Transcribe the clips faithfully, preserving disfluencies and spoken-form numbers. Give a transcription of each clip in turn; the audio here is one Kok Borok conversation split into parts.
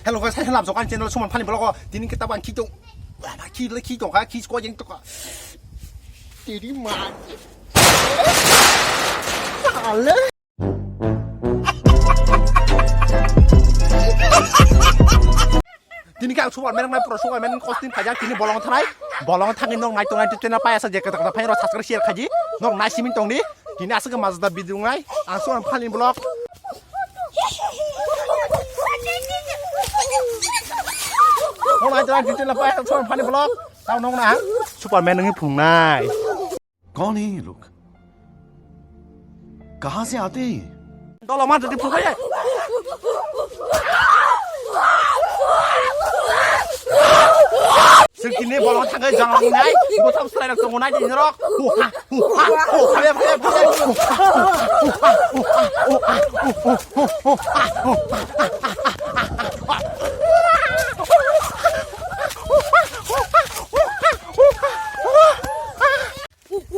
Hello guys, hai lamjok ani channel Suman Funny Vlog o. Tini kita bang khitong. Wah, khi le khitong kha, khi ko jeng to kha. Tini ma. Ale. Tini khe ang Suman menang nai pro Suman menang kostin khaijak tini bolong thanai. Bolong thangwi nok nai tongnai channel pai asa je kata kata phai ro subscribe share khaji. Nok nai simin tongni. Tini aswk mazda video nai. Ang Suman Funny Vlog. Nong nai jora detail na pai, Suman Funny Vlog. Tao nong na. Superman nungi phungnai. कौन है ये लोग? कहाँ से आते हैं ये? Dolo ma jodi phungnai. Sirkini bolong thangai jang nai. Botham slai rok tongo nai di rok. Hu ha.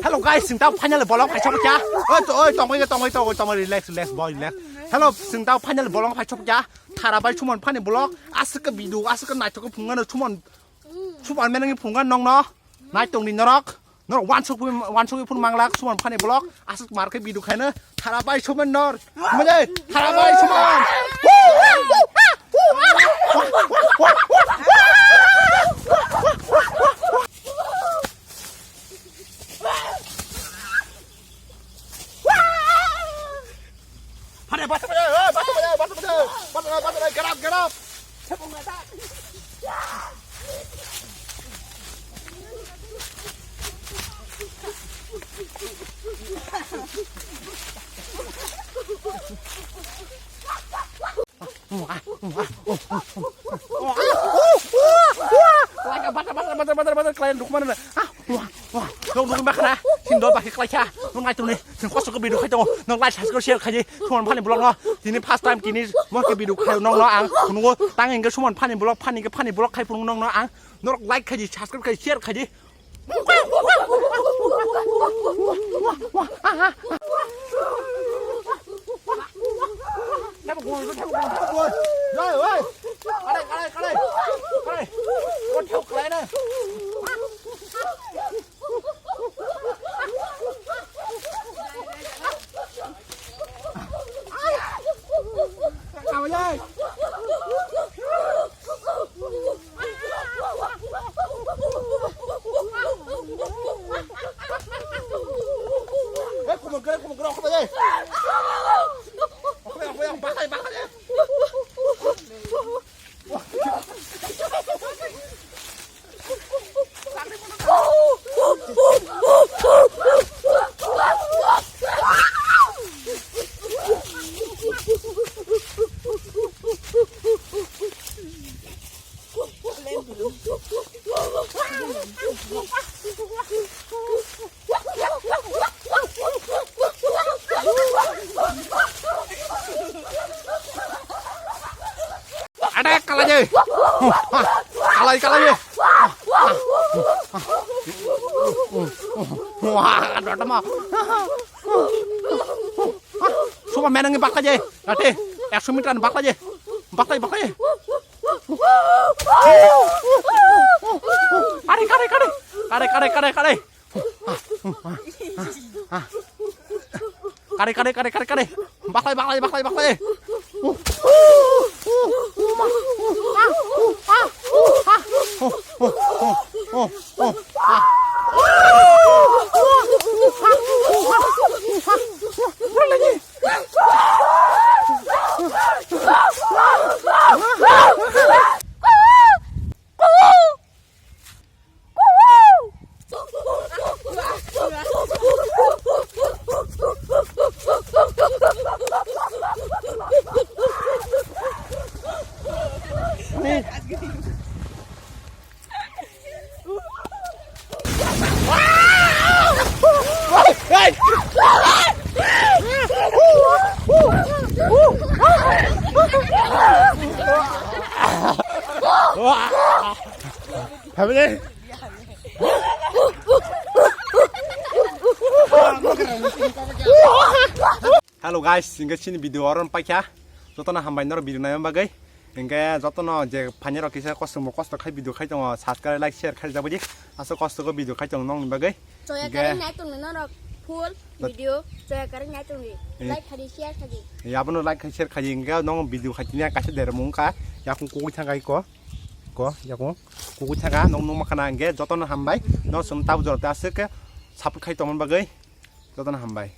Hello guys, sing tao final bolong phai chok kya? Oi to oi tongoi tongoi tongoi tongoi relax relax boy relax. Hello sing tao final bolong phai chok kya? Thara bai Suman Funny Vlog aswk video aswk naithok phunga no Suman Suman menang phunga nong no. Nai tongni norok. Norok wansuk wansuk phun manglak Suman Funny Vlog. Aswk mar khe video khaina. Thara bai Suman nor. Mane thara bai Suman. Hane bata bata bata bata bata bata bata bata get up get up. Bata bata bata bata bata kalian dukman na. Wah, wah, nong nong bakra, sing dol bakhe khlaikha, nong nai tongni, sing kosto ko video khai tongo, nong like, subscribe, share khaidi, Suman Funny Vlog no, tini first time tini, mo ke video khai nong no ang, phungo, tang engke Suman Funny Vlog, funny ke funny vlog khai phungo nong no ang, norok like khaidi, subscribe khaidi, share khaidi. Ada kalai je. Kalai kalai je. Wah, ada ada mah. Suba menang bakla je. Ate, ekso meter bakla je. Bakla bakla je. Kare kare kare. Kare kare kare kare. Kare kare kare kare kare. Baklai baklai baklai baklai. Family. Hello guys, hingke chini video oron paikha. Jotono hambai norok video naima bagwi. Hingke jotono je phainai rok kisa kosto mo kosto khai video khai tongo, subscribe, like, share khai jabadi. Aswk kosto khe video khai tongo nongni bagwi. Choya Hingke karwi nai tongni norok full Jot- video, choya karwi nai tongni. Eh. Like khadi, share khadi. Eh, abono like khai, share khai, hingke nong video khai tini kaisa dermung kha. Yakung kugui thangkai ko. Ko, yakung kugui thangka, nong nung makhana hingke jotono hambai. Nong sum tabu jor ta aswk khe support khai tongmani bagwi. Jotono hambai.